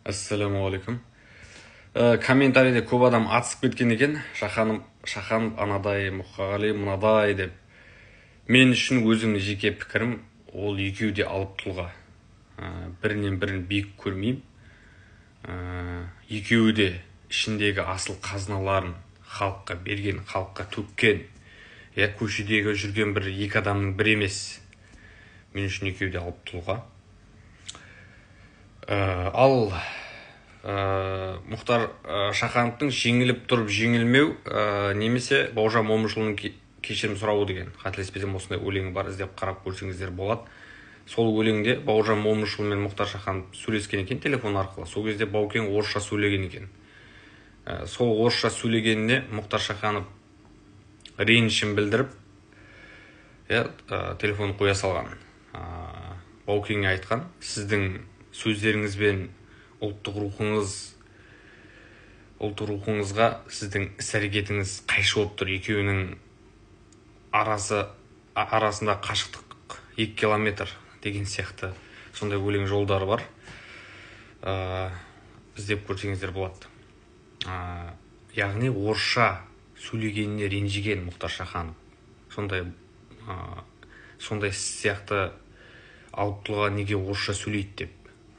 Ассалаумағалейкум. Комментарийде көп адам атысып кеткен екен. Шаханов анадай, Мұқағали мынадай деп. Мен үшін өзімнің жеке пікірім, ол екеуі де алып тұлға. Бірінен бірін биік көрмеймін. Екеуі де ішіндегі асыл қазыналарын халыққа берген, халыққа төккен. Я көшедегі жүрген бір екі адамның бірі емес. Мен үшін екеуі де алып тұлға. Ал Мұхтар Шахановтың жеңіліп тұрып жеңілмеу немесе Бауыржан Момышұлының кешірім сұрауы деген, қателеспесем, осындай өлеңі бар, іздеп қарап көрсеңіздер болады. Сол өлеңде Бауыржан Момышұлы мен Мұхтар Шаханов сөйлескен екен телефон арқылы. Сол кезде Баукең орысша сөйлеген екен. Сол орысша сөйлегеніне Мұхтар Шаханов ренішін білдіріп, телефон қоя салған. Баукеңе айтқан: сіздің сөздеріңізбен ұлттық рухыңызға сіздің іс-әрекетіңіз қайшы болып тұр. Екеуінің арасында қашықтық 2 километр деген сияқты сондай өлең жолдары бар. Іздеп көрсеңіздер болады. Яғни орысша сөйлегеніне ренжіген Мұхтар Шаханов. Сондай сияқты алып тұлға неге орысша сөйлейді деп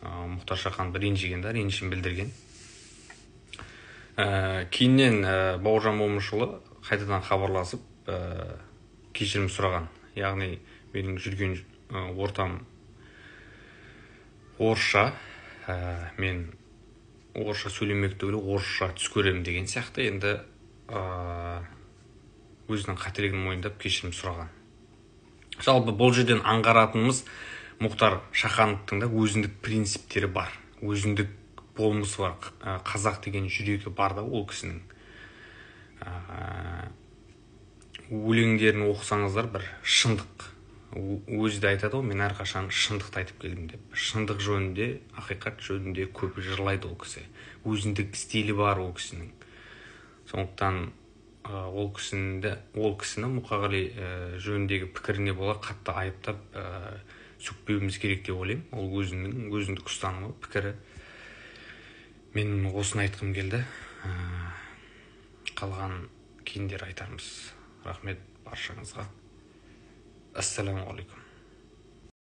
Мұхтар Шаханов ренжіген да, ренішін білдірген. Кейіннен Бауыржан Момышұлы қайтадан хабарласып, кешірім сұраған. Яғни менің жүрген ортам орысша, мен орысша сөйлемек түгілі орысша түс көремін деген сияқты. Енді өзінің қателігін мойындап кешірім сұраған. Жалпы бұл жерден аңғаратынымыз, Мұхтар Шахановтың да өзіндік принциптері бар, өзіндік болмысы бар, қазақ деген жүрегі бар да ол кісінің. Өлеңдерін оқысаңыздар, бір шындық. Өзі де айтады ғой, мен әрқашан шындықты айтып келдім деп. Шындық жөнінде, ақиқат жөнінде көп жырлайды ол кісі. Өзіндік стилі бар ол кісінің. Сондықтан ол кісіні Мұқағали жөніндегі пікіріне бола қатты айыптап сөкпеуіміз керек деп ойлаймын. Ол өзінің өзіндік ұстанымы, пікірі. Мен осыны айтқым келді. Қалған кейіндер айтармыз. Рахмет баршаңызға. Ассалаумағалейкум.